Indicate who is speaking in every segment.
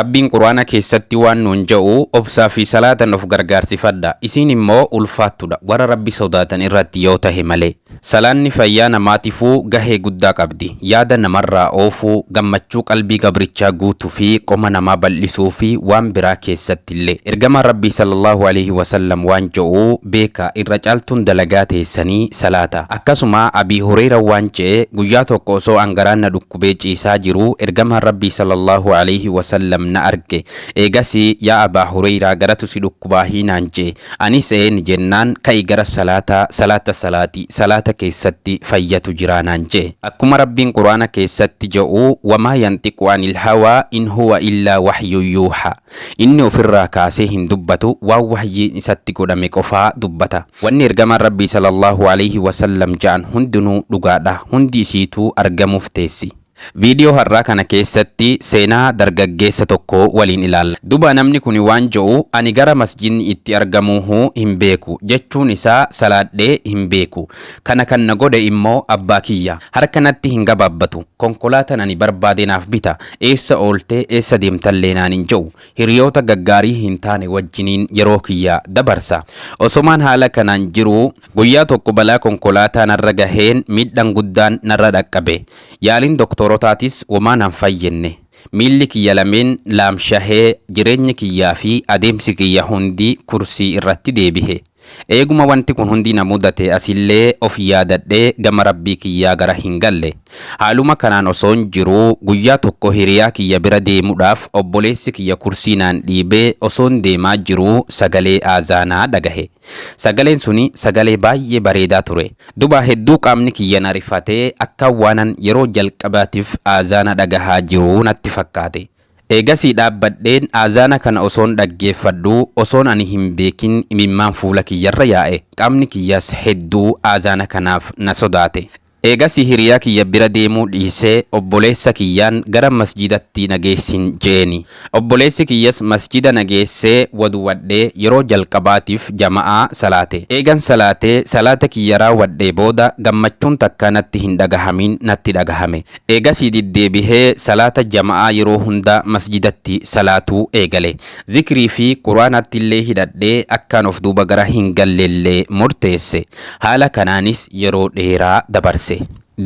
Speaker 1: Rabbiin Qur'aana keessatti waan nuun je'u, Obsaa fi salaatan of gargaarsifadha. Isiin immoo ulfaattudha, warra Rabbi sodaatan irratti yoo tahe malee. Salaanni fayyaa namaatifuu gahee guddaa qabdi. Yaada namarraa oofuu, gammachuu qalbii gabrichaa guutu fi qoma namaa bal'isuu fi waan biraa keessattillee. Ergamaan Rabbii sallallaahu aleyhi wa sallam waan je'u, Beekaa, irra caaltuun dalagaa teessanii salaata. Akkasuma Abii Hureyran waan je'e, Guyyaa tokko osoo an garaan na dhukkubee ciisaa jiruu, Ergamaan Rabbii sallallaahu aleyhi wa sallam na arge. Eegasii, Yaa Abaa Hureyraa garatu si dhukkubaahii naan je'e. Anis eeni jennaan ka'i gara salaataa salaata salaati salaata keessatti fayyatu jiraa naan je'e. Akkuma Rabbiin Qur'aana keessatti je'u wamaa yanxiqu anil hawaa in huwa illaa wahyun yuuhaa. Inni ofirraa kaasee hin dubbatu waan wahyiin isatti godhame qofaa dubbata. Wanni Ergamaan Rabbii sallallahu aleyhi wasallam ja'an hundinuu dhugaadha hundi isiituu argamuuf teessi. Viidiyoo har'aa kana keessatti seenaa dargaggeessa tokkoo waliin ilaalla. Duba namni kuni waan je'u ani gara masjidni itti argamuuhuu hin beeku jechuun isaa salaadhee hin beeku. Kana kan na godhe immoo abbaa kiyya. Harka natti hin gabaabbatu. Konkolaatan ani barbaade naaf bita. Eessa ooltee eessa deemtallee naan hin je'u. Hiriyoota gaggaarii hin taane wajjiniin yeroo kiyya dabarsa. Osomaan haala kanaan jiruu guyyaa tokko balaa konkolaataa narra gaheen miidhan guddaan narra dhaqqabe. Yaaliin doktoorotaatis womaa nan fayyinne. Miilli kiyya lameen laamshahee jireenyi kiyyaa fi adeemsi kiyya hundi kursii irratti deebihe. Eeguma wanti kun hundi na mudate asillee of yaadadhee gama Rabbii kiyyaa gara hin galle. Haaluma kanaan osoon jiruu guyyaa tokko hiriyaa kiyya bira deemudhaaf obboleessi kiyya kursii naan dhiibee osoon deemaa jiruu sagalee aazaanaa dhagahe. Sagaleen suni sagalee baay'ee bareedaa ture. Duba hedduu qaamni kiyya na rifatee akka waanan yeroo jalqabaatif aazaana dhagahaa jiruu natti fakkaate. Eegasii dhaabbadheen aazaana kana osoon dhaggeeffadhuu osoon ani hin beekin imimmaan fuula kiyyarra yaa'e. Qaamni kiyyas hedduu aazaana kanaaf na sodaate. Eegasii hiriyaa kiyya bira deemuu dhiisee obboleessa kiyyaan gara masjidatti na geessin je'eeni. Obboleessi kiyyas masjida na geessee wadu'adhee yeroo jalqabaatiif jama'aa salaate. Eegan salaatee salaata kiyya raawwadhee booda gammachuun takkaa natti hin dhagahamin natti dhagahame. Eegasii diddeebihee salaata jama'aa yeroo hunda masjidatti salaatuu eegale. Zikrii fi Qur'aanattillee hidhadhee akkaan of duuba gara hin gallellee murteesse. Haala kanaanis yeroo dheeraa dabarse.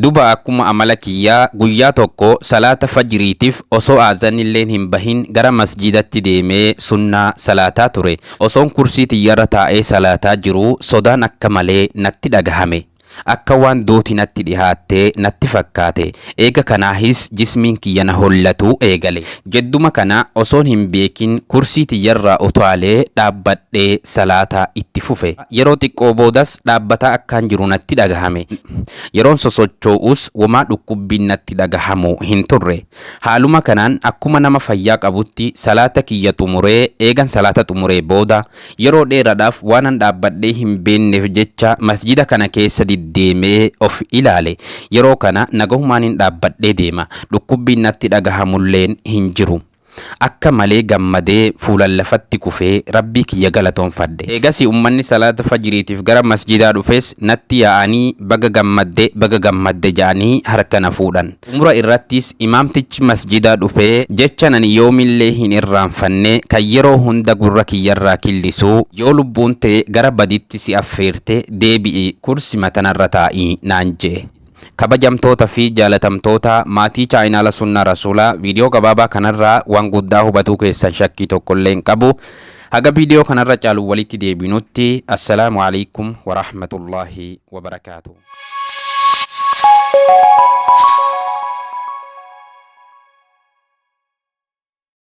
Speaker 1: Duba akkuma amala kiyyaa guyyaa tokko salaata fajriitif osoo aazannilleen hin bahin gara masjiidatti deemee sunnaa salaataa ture. Osoon kursii tiyyarra taa'ee salaataa jiruu sodaan akka malee natti dhagahame. Akka waan duuti natti dhihaattee natti fakkaate. Eega kanaahis jismiin kiyya na hollatuu eegale. Jedduma kana osoon hin beekin kursii tiyyarraa utaalee dhaabbadhee salaata itti fufe. Yeroo xiqqoo boodas dhaabbataa akkaan jiru natti dhagahame. Yeroon sosochoo'us womaa dhukkubbiin natti dhagahamu hin turre. Haaluma kanaan akkuma nama fayyaa qabutti salaata kiyya xumuree eegan salaata xumuree booda Yeroo dheeradhaaf waanan dhaabbadhee hin beennef jecha masjida kana keessa diddeemee of ilaale. Yeroo kana nagahumaanin dhaabbadhee deema. Dhukkubbiin natti dhagahamulleen hin jiru. Akka malee gammadee fuulan lafatti kufee Rabbii kiyya galatoomfadhe. Eegasii ummanni salaata fajriitif gara masjidaa dhufes natti yaa'anii baga gammadde baga gammadde ja'anii harka na fuudhan. Xumura irrattis imaamtichi masjidaa dhufee jechan ani yoomillee hin irraanfanne kan yeroo hunda gurra kiyyarraa killisu yoo lubbuun tee gara baditti si affeerte deebi'i kursima tanarra taa'i naan je'e. Kabajamtoota fi jaalatamtoota maatii chaayinaala Sunnaa Rasuulaa viidiyoo gabaabaa kanarraa waan guddaa hubatuu keessan shakkii tokkollee hin qabu. Haga viidiyoo kanarra caalu walitti deebinutti Assalaamu Aleykum Warahmatullaahi Wabarakaatuh.